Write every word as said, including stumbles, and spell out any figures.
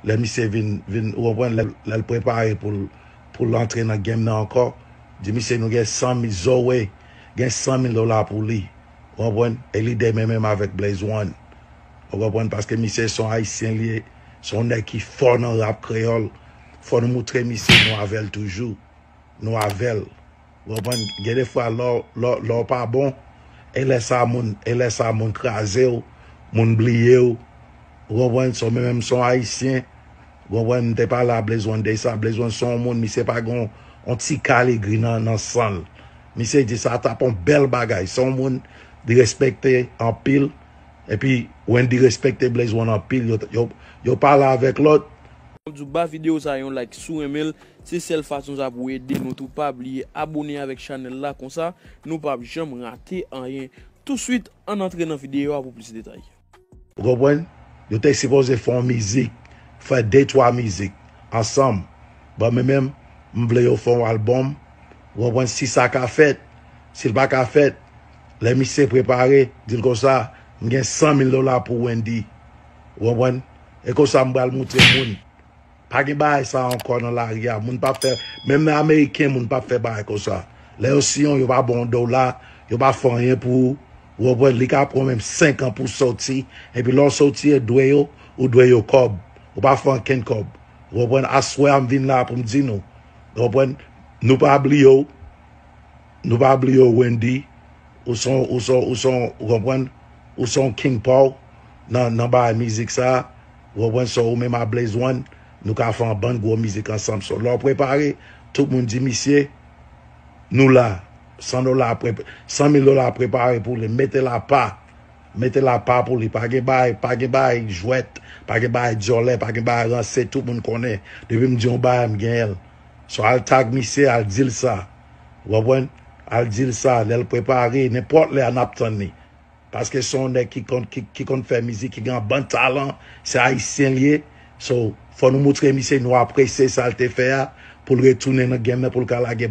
Lè misye vin, vin, ou konprann, lè, lè l prepare pou l, pou l antre nan game nan ankò, di misye nou gen san mil, Zoe gen san mil dola pou li. Ou konprann? E li de menm menm avèk Blaze One. Ou konprann? Paske misye se yon Ayisyen li ye, se yon nèg ki fò nan rap kreyòl. Fò nou moutre misye nou avè l toujou. Nou avè l. Ou konprann? Gen de fwa lè w, lè w, lè w pa bon, e lè sa moun, e lè sa moun kraze w, moun bliye w. Ou konprann? Se w menm menm se yon Ayisyen. Ou konprann? M te pale a Blaze One de sa. Blaze One se yon moun, misye pa gen yon, yon ti kal egri nan, nan san l. Misye di sa t ap yon bèl bagay. Se yon moun li respekte anpil. Epi Wendy respekte Blaze One anpil. Yo, yo, yo pale avèk lòt. Mwen di w ba videyo sa yon like si w renmen l. Se sèl fason sa pou ede nou tou. Pa bliye abone avèk chanèl la, konsa nou p ap janm rate anyen. Touswit, ann antre nan videyo a pou plis detay. Ou konprann? Yo te sipoze fè yon mizik, fè de twa mizik ansanm. Bon, men menm, m vle yo fè yon albòm. Ou konprann? Si sa ka fèt, si l pa ka fèt, lè misye prepare, di l konsa, m gen san mil dola pou Wendy. Ou konprann? E konsa m pral moutre moun. Pa gen bagay sa ankò nan lari a. Moun p ap fè, menm nan Ameriken, moun p ap fè bagay konsa. Lè yo siyen w, yo pa ba w yon dola, yo pa fè anyen pou ou. Ou konprann? Li ka pran menm senk an pou w soti. Epi lè w soti, e dwe yo, ou dwe yo kòb. Ou pa fè ankenn kòb. Ou konprann? Aswè a m vin la pou m di nou. Ou konprann? Nou pa bliye w. Nou pa bliye w, Wendy. Ou se yon, ou se yon, ou se yon, ou konprann? Ou se yon king paw nan, nan bagay mizik sa. Ou konprann? So, ou menm a Blaze One, nou ka fè yon bann gwo mizik ansanm. So, lè w prepare, tout moun di misye, nou la. San dola, pre-, san mil dola prepare pou li. Mete l apa. Mete l apa pou li. Pa gen bagay, pa gen bagay jwèt, pa gen bagay dyòlè, pa gen bagay ranse, tout moun konnen. Depi m di yon bagay, m genyen l. So, al tag misye, al di l sa. Ou konprann? Al di l sa, lè l prepare, nenpòt lè a n ap tann li. Paske se yon nèg ki konn, ki, ki konn fè mizik, ki gen yon bann talan, se Ayisyen li ye. So, fò nou moutre misye nou apresye sa l te fè a, pou l retounen nan game nan, pou l ka lage